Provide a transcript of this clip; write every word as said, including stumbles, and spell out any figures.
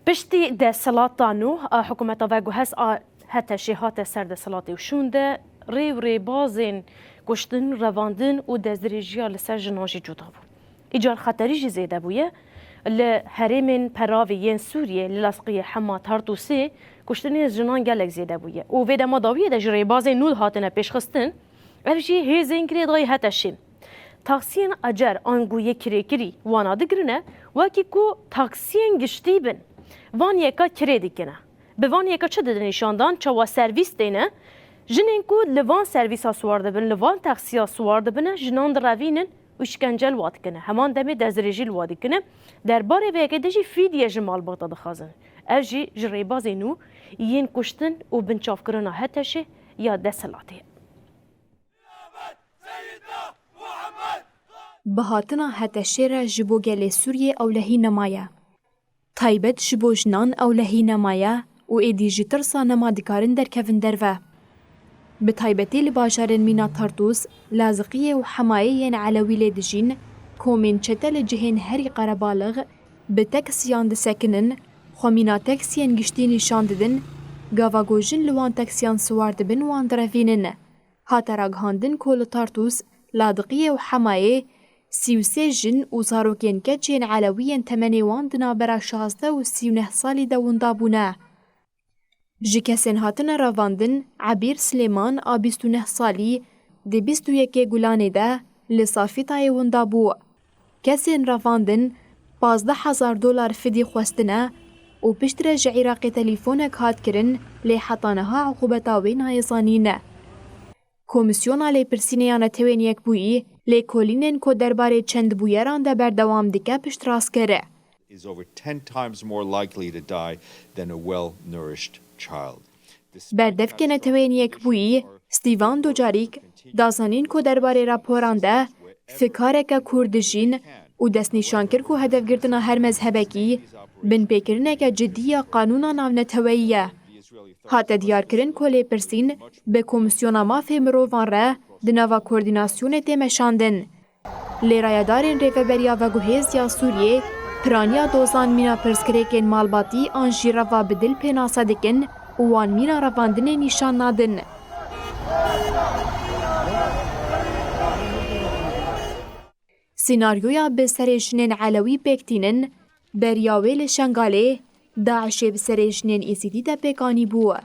Piştî desthilata nû a hikûmeta veguhez a HTŞê hate ser desthilatê û şûnde rê û rêbazên kuştin, revandin û destdirêjiya li ser jinan jî cuda bû. Îcar xeterî jî zêde bûye. Li herêmên peravî yên Sûriyê, li Lezqiyê, Hema, Tartûsê kuştinên jinan gelek zêde bûye û vê dema dawiyê de ji rêbazên nû hatine pêşxistin, ev jî hêzên girêdayî HTŞê. Taksiyên ecer ango yê kirêkirî wana digirine, wekî ku taksiyên giştî bin. Van yeka kirê dikine. Bi van yeka çi dide nîşandan, çawa servîs têne? Jinên ku li van servîsa siwar dibin, li van taksiya siwar dibine, jinan direvînin û îşkence li wa dikine. Heman demê destdirêjî li wa dikine. Derbarê vê yekê de jî fîdye ji malbata dixwazin. Ev jî ji rêbazên nû yên kuştin û binçavkirina HTŞê ya desthilatê ye. Bi hatina HTŞê re ji bo gelê Sûriyê ewlehî nemaye. Taybet ji bo jinan ewlehî nemaye û êdî jî tirsa nema dikarin derkevin derve. Bi taybetî li bajarên mîna Tartûs, Laziqiyê û Hemayê yên Elewî lê dijîn, komên çete li cihên herî qerebalix bi teksiyan disekinin, xwe mîna teksiyên giştî nîşan didin, gava ku jin li wan teksiyan siwar dibin wan direvînin. Hate ragihandin ku li Tartûs, Ladiqiyê û Hemayê sî û sê jin û zarokên keç yên Elewî yên temenê wan di navbera şazdeh û sî û neh salî de winda bûne. Ji kesên hatine revandin, Ebîr Silêman a bîst û neh salî di bîst û yekê Gulanê de li Safîtayê winda bû. Kesên revandin pazdeh hezar dolar fidî xwestine û piştre ji Iraqê telîfonek hat kirin, lê heta niha uqûbeta wê nayê zanîn. Komîsyona Lêpirsînê ya Netewên Yekbûyî lêkolînên ku derbarê çend bûyeran de berdewam dike piştrast kir. Is over ten times more likely to die than a well-nourished child. Berdevkê Netewên Yekbûyî, Stîvan Dujarîk, da zanîn ku derbarê raporan de fikareke kûr dijîn û destnîşan kir ku hedefgirtina her mezhebekî binpêkirineke cidî ya qanûna navneteweyî ye. Hate diyarkirin ku lêpirsîn bi Komîsyona Mafê Mirovan re di nava koordînasyonê tê meşandin. Lê rayedarên Rêveberiya Veguhêz ya Sûriyê piraniya dozan mîna pirsgirêkên malbatî an jî reva bi dil pênase dikin û wan mîna revandinê nîşan nadin. Sînaryoya bi serê jinên Elewî pêk tînin, beriya wê li Şengalê, DAIŞê bi serê jinên Êzîdî de pêk anîbû.